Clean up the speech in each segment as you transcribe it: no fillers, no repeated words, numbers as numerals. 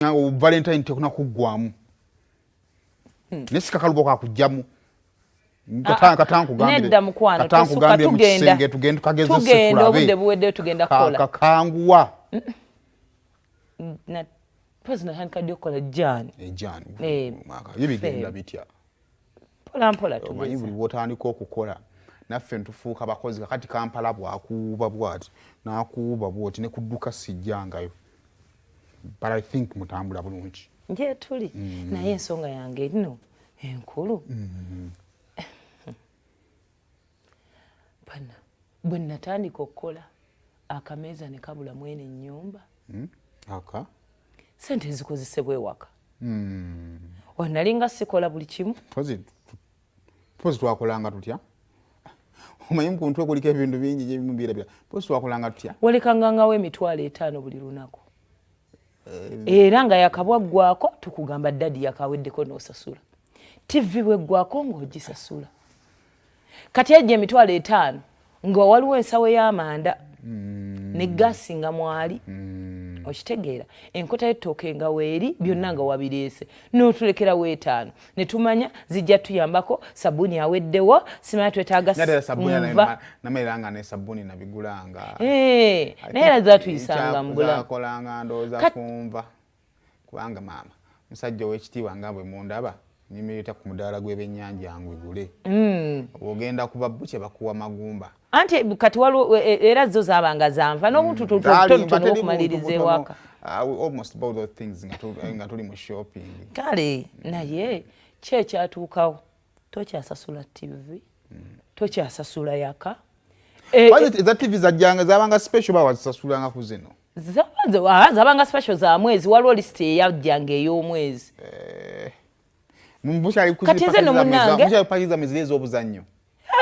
Valentine tekuna kuggwamu, naye sikakalubo kakugjamu. Ah, ah. Nedda mukwano, tosuka, tugenda. Tugende tukagezese. Tugenda. Tulabe. Obudde buweddeyo, tugenda kukola. Kakanguwa. Pozi natandika ddi okukola? Jan. Ejani. Eh, ye bigenda Feb. bitya? Mpola mpola. Omanyi Tugeza. Buli bwotandika okukola naffe ntufuuka bakozi. Kakati Kampala bwakuuba bwati nakuuba bwoti ne kudduka sijjangayo, but I think mutambula bulungi. Gyetuli, naye ensonga yange erino enkulu bana, bwe natandika okukola akameeza ne kabula mwene ennyumba. Aka Sente ezikozesebwa ewaka, wanalinga sikola buli kimu. Pozi twakolanga tutya? Omanyi mukuntwe kuliko ebintu bingi gyebimu byerabira. Pozi twakolanga tutya? Walekangangawo 50,000 buli lunaku, era nga yakabwa ggwako tukugamba, "Daddy, yakaweddeko," n'osasula. TV bweggwako ng'ogisasula. Kati ejja 50,000 nga waliwo ensawo y'amanda ne gaasi nga mwali, okitegeera, enkota y'ettooke nga weeri, byonna nga wabireese, n'otulekerawo 5 ne tumanya zijja tuyambako. Sabbuuni aweddewo, simanya twetaaga Natera sabbuuni. Nva. Namerera nga ne sabbuuni nabigulanga. Eh, naye era zatuyisanga mu bulamu. Zakolanga ndowooza kunva, kubanga maama musajja ow'ekitiibwa nga bwe mundaba nyimirita ku mudaala gw'ebyennyanja ngwigule. Ogenda kuba bukye bakuwa magumba. Anti kati waliwo era zo zaabanga zanva n'obuntu Zalimba, tutonotono teri okumaliriza buntu ewaka. butono. We almost bought those things nga tuli mu shopping. Kale naye ki ekyatuukawo? Tokyasasula TV, tokyasasula yaka. Eza TV zajjanga zabanga special, bawa zisasulanga ku zino. Zabanga special za mwezi. Waliwo lisiti eyajjanga ey'omwezi. Kati nze no munnange- Mukyali kupakiza mizire ez'obuzannyo.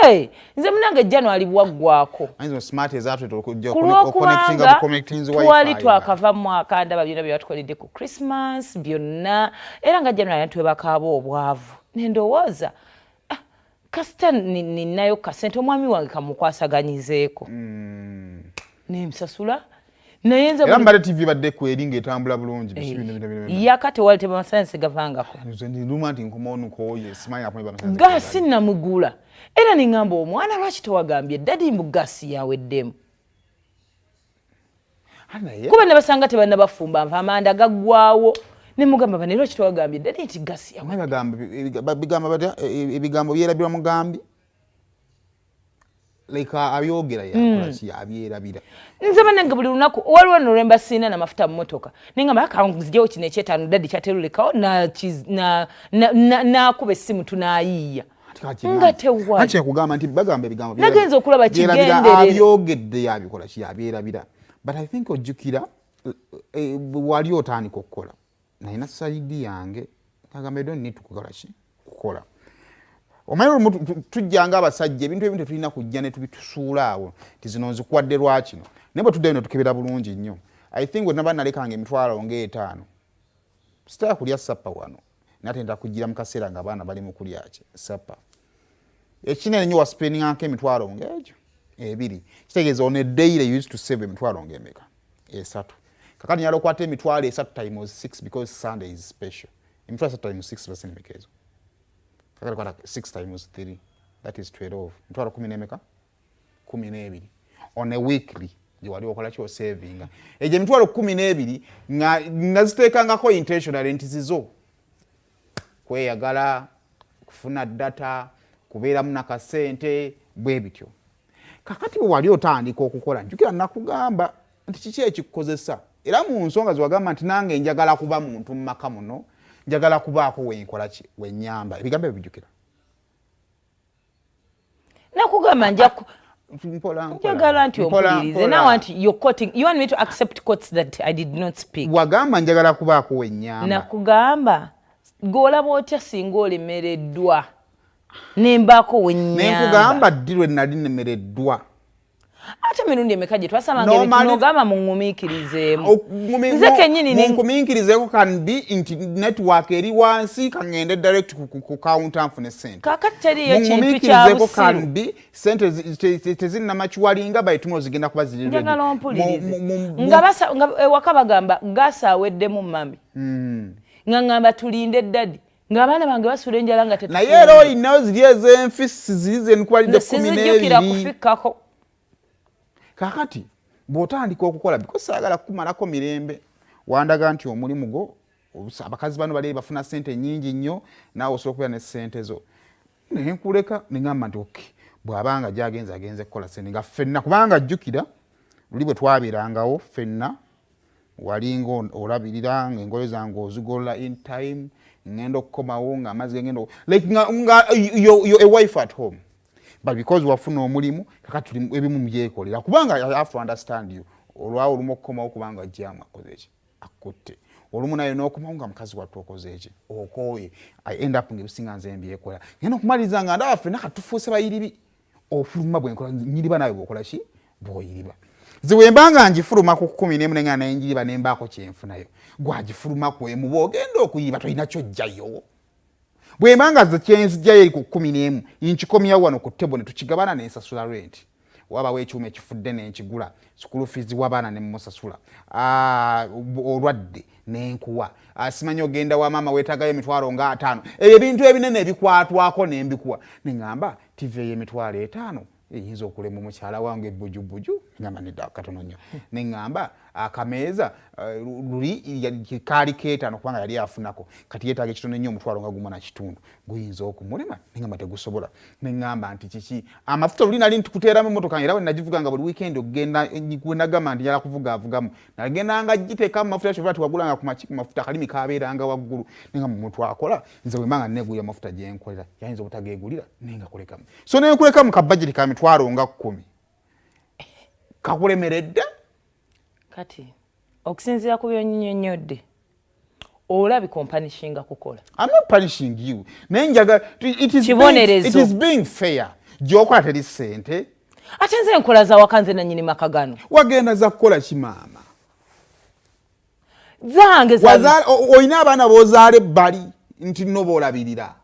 Hey, nze munange January bwaggwako. Ayinza smart ezatweta okujja Kulwokubanga connecting. Twali twakava mu mwaka, ndaba byonna bye batukoledde ku Christmas byonna, era nga January twebakaaba obwavu, nendowooza, ah, kasita ninayo kasente, omwami wange kamukwasaganyizeeko nemusasula, naye nze Era mbadde TV badde kweri ng'etambula bulungi, biki bino bino bino bino. Yaka tewali, tebamasanse gavangako. Nze ndiluma nti nkomawo nkooye, simanyi akumwe bamasanze. Gaasi namugula, era neŋŋamba omwana, "Lwaki tewagambye daddy mbu gaasi yaweddemu?" Naye Kuba nebasanga tebannabafumba nva, amanda gaggwawo, nemugamba, "Bane, lwaki tewagambye daddy nti gaasi yawe?" Omanyi bagamba bigamba batya? Ebigambo byerabirwa mugambi, like abyogera yakola ki, abyerabira. Nze banange buli lunaku waliwo no lwemba siina namafuta mu motoka, nengamba, "Akanzijewo kino ekyetaano daddy kyaterulekawo," nakuba essimu, tunaayiiya nga tewali. Anti yakugamba nti bagamba ebigambo Nagenza okulaba byerabira. Kigenderere. Abyogedde yabikola ki, yabyerabira. But I think ojjukira wali otandika okukola, nalina side yange agamba, "You don't need to kukola ki, kukola." Omanyi olumu tujjanga abasajja ebintu ebimu tetulina kujja ne tubitusuula awo nti zino nzikuwadde lwakino, naye bwe tuddayo ne tukebera bulungi nnyo, I think bwe naba nalekanga 50,000 sitaya kulya supper wano, nate nta kugira mu kaseera nga abaana bali mu kulya ki supper ekinene nnyo, waspendingako 20,000, kitegeeza on a daily you used to save emitwalo ng'emeka? 3. Kakati nyala okwata 30,000 times 6, because Sunday is special. 30,000 times 6 percent emeka ezo? Kakati kwata 6 times 3, that is 12, mitwalo kumi n'emeka? 12 on a weekly gye wali okola ki, osavinga. Egyo 12,000 nga naziteekangako intentionally nti zizo kweyagala, kufuna data, kubeeramu nakasente bwe bityo. Kakati bwe wali otandika okukola, njukira nakugamba nti kiki ekikukozesa, era mu nsonga zewagamba nti nange njagala kuba muntu mu maka muno, njagala kubaako wenkola ki, wenyamba. Ebigambo ebyo bijjukira? Nakugamba nja Mpola, mpola. Njagala nti Mpola, ompulirize. mpola. Now nti you're quoting, you want me to accept quotes that I did not speak. Wagamba njagala kubaako wenyamba. Nakugamba, gweolaba otya singa olemereddwa nembaako wenyamba? Nenkugamba ddi lwe nali nemereddwa? Ate emirundi emeka gye twasabanga ebintu n'ogamba muŋŋumiikirizeemu? Nze kennyini Munkumiikirizeeko can be nti network eri wansi, kaŋŋende direct ku counter nfune sente. Kaakati teriyo kintu kya Mungumiikirizeeko busiru. Can be sente tezinnamakiwalinga, by tomorrow zigenda kuba ziri ready. Njagala ompulirize. Nga ewaka bagamba gaasi aweddemu, mummy, nga ŋŋamba tulinde daddy, ng'abaana bange basula enjala nga Naye era olinayo ziri ez'enfisi, ziri zenkubalidde 12. Sizijjukira kufikkako. Kakati bw'otandika okukola, because saagala kukumalako mirembe, wandaga nti omulimu gwo abakazi bano bali bafuna sente nyingi nnyo, naawe osobola okubeera ne sente zo, naye nkuleka neŋamba nti ok, bw'abanga gyagenze agenze kukola sente nga ffenna, kubanga jjukira luli bwe twabeerangawo ffenna, walinga olabirira nga engoye zange ozigolola in time, ngenda okukomawo nga amazzi gengenda, like nga you're a wife at home. But because wafuna omulimu, kakati tuli ebimu mubyekolera, kubanga I have to understand you. Olwawo olumu okukomawo kubanga jjamu akoze eki akutte, olumu naye n'okomawo nga mukazi wattu okoze eki okooye. I end up ngaebisinga nze mbyekola, ngenda okumaliriza nga ndaba ffenna katufuuse bayiribi. Ofuluma bwenkola nyiriba, nawe bwokola ki bwoyiriba. Nze bwe nga ngifuluma ku 11 nenga naye njiriba nembaako kyenfunayo, gwagifuluma ku emu bwogenda okuyiba tolina kyojjayo. Bwe mba nga ze kyenzijjayo eri ku 11, nkikomyawo wano ku table ne tukigabana, nensasula rent, wabawo ekyuma ekifudde nenkigula, school fees w'abaana nemusasula, olwadde nenkuwa, simanyi ogenda wa maama weetagayo emitwalo nga 50, ebyo ebintu ebinene ebikwatwako nembikuwa. Neŋŋamba TV ey'emitwalo 50 eyinza okulema omukyala wange ebujubuju? Ngamba nedda, katono nnyo. Neŋŋamba akameeza luli kaali keetaano, kubanga yali afunako, kati yeetaaga ekitono ennyo, omutwalo nga 1.5 guyinza okumulema? Neŋŋamba tegusobola. Neŋŋamba nti kiki, amafuta luli nali ntikuteeramu emmotoka, era bwe nagivuga nga buli weekend okugenda, gwe nagamba nti njala kuvuga avugamu, nagendanga giteekamu mafuta, kyova tiwagulanga ku maki ku mafuta, akalimi kabeeranga waggulu. Neŋŋamba omuntu akola, nze bwe mbanga neegulira amafuta gyenkolera, yayinza obutageegulira, naye nga kulekamu. So nenkulekamu ka budget ka mitwalo nga 10 kakulemeredde. Kati okusinziira ku byonnyonnyodde, olabika ompunishinga kukola. I'm not punishing you, naye njaga Kibonerezo. It is being fair. Gyokola teri sente. Ate nze nkola za waka, nze nanyini maka gano. Wagenda za kukola ki, maama? Zange. Olina abaana b'ozaala ebbali nti nno boolabirira.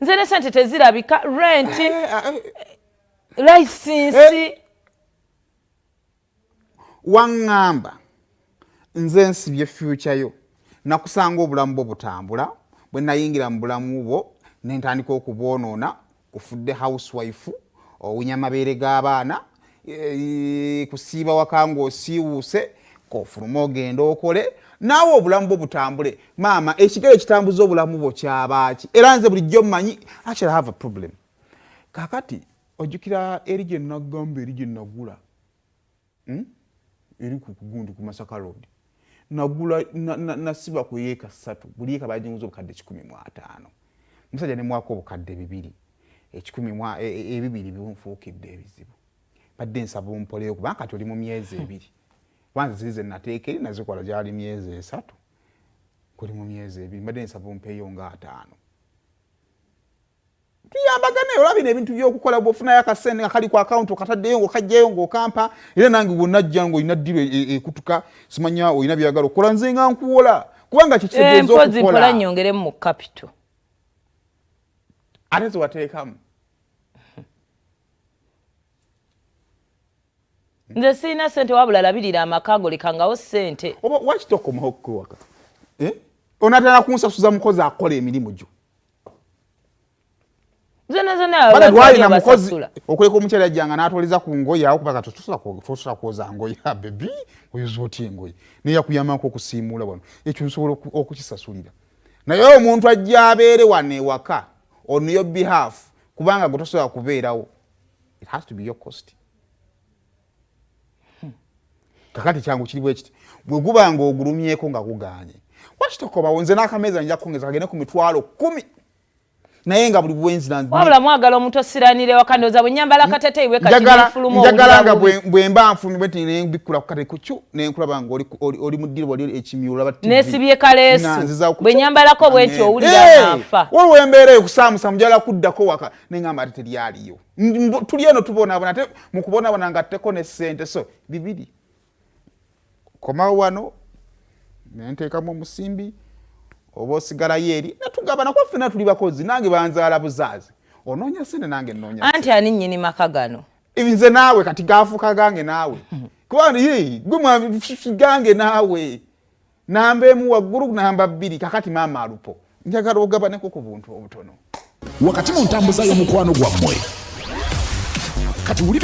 Nze ne sente tezirabika, rent, license. Waŋŋamba nze nsibye future yo, nakusanga obulamu bwo butambula, bwe nayingira mu bulamu bwo nentandika okubwonoona, kufudde housewife, owunya amabeere g'abaana, kusiiba waka ng'osiiwuuse, kofuluma ogenda okole naawe obulamu bwo butambule. Maama, ekigere kitambuza obulamu bwo kyabaaki? Era nze bulijjo mmanyi actually I have a problem. Kakati ojjukira eri gye nagamba, eri gye nagula, Eri ku gundi ku Masaka Road, nagula nasiba ku yiika 3, buli yiika baginguza obukadde 150, musajja nemwako obukadde 200, ekikumi ebibiri binfuukidde ebizibu. Badde nsaba ompoleyo, kubanga kati oli mu myezi 2, kwanza ziri ze nateeka eri nazikola gyali myezi 3, guli mu myezi 2, mbadde nsaba ompeeyo nga 50 tuyambagane. Olaba bino ebintu byokukola, bwofunayo akasente nga kali ku akawunti okataddeyo ngaokajjayo ngaokampa, era nange bwonajja ngaolina deal ekutuka, simanya olina byagala okukola, nze nga nkuwola, kubanga kyekitegeeza. Mpozi mpola. Okukola. Nyongeremu mu capital. Ate zewateekamu? Nze sirina sente, wabula labirira amaka go, lekangawo sente. Oba waki tokomawo kuwaka? Eh? Onatera kunsasuza mukozi akola emirimu gyo. Zona zona. Bale twalina mukozi okuleka omukyala yajjanga n'atwaliza ku ngoye awo, kubanga tosobola kwoza ngoye, baby, oyoza otya engoye? Naye yakuyambako okusiimuula wano, ekyo nsobola okukisasulira. Naye omuntu ajja abeere wano ewaka on your behalf, kubanga gwe tosobola kubeerawo, it has to be your cost. Kakati kyangu kiri bwe kiti, bwe guba nga ogulumyeko nga guganye, waki tokomawo? Nze n'akameeza nja kukongeza kagende ku mitwalo 10. Naye nga buli bwenzira Wabula mwagala omuntu osiranire waka. Ndowooza bwe nyambala kateteyi bwe kati Njagala nenfuluma, njagala owulira nga bubi. bwe mba nfulumye bwenti, nembikkula ku kate kukyu, nenkulaba nga oli mu ddiro wali ekimyu, olaba TV. Nesibye kaleesu. Nga nziza ku Bwe nyambalako bwe nti owulira naafa. Waliwo embeera eyo kusaamusa mujala kuddako waka, neŋŋamba ate teryaliyo. Tuli eno tubonaabona, ate mu kubonaabona nga tteko ne ssente. So bibiri, komawo wano nenteekamu omusimbi, oba osigalayo eri netugabana, kuba ffenna tuli bakozi. Nange banzaala buzaazi, onoonya ssente, nange nnoonya. Anti ani nnyini maka gano? Nze naawe. Kati gafuuka gange naawe, kuba ye, gwe gange naawe, namba emu waggulu, namba 2. Kakati maama alupo, njagala ogabaneko ku buntu obutono. Wakati mu ntambuza y'omukwano gwammwe, kati wulira.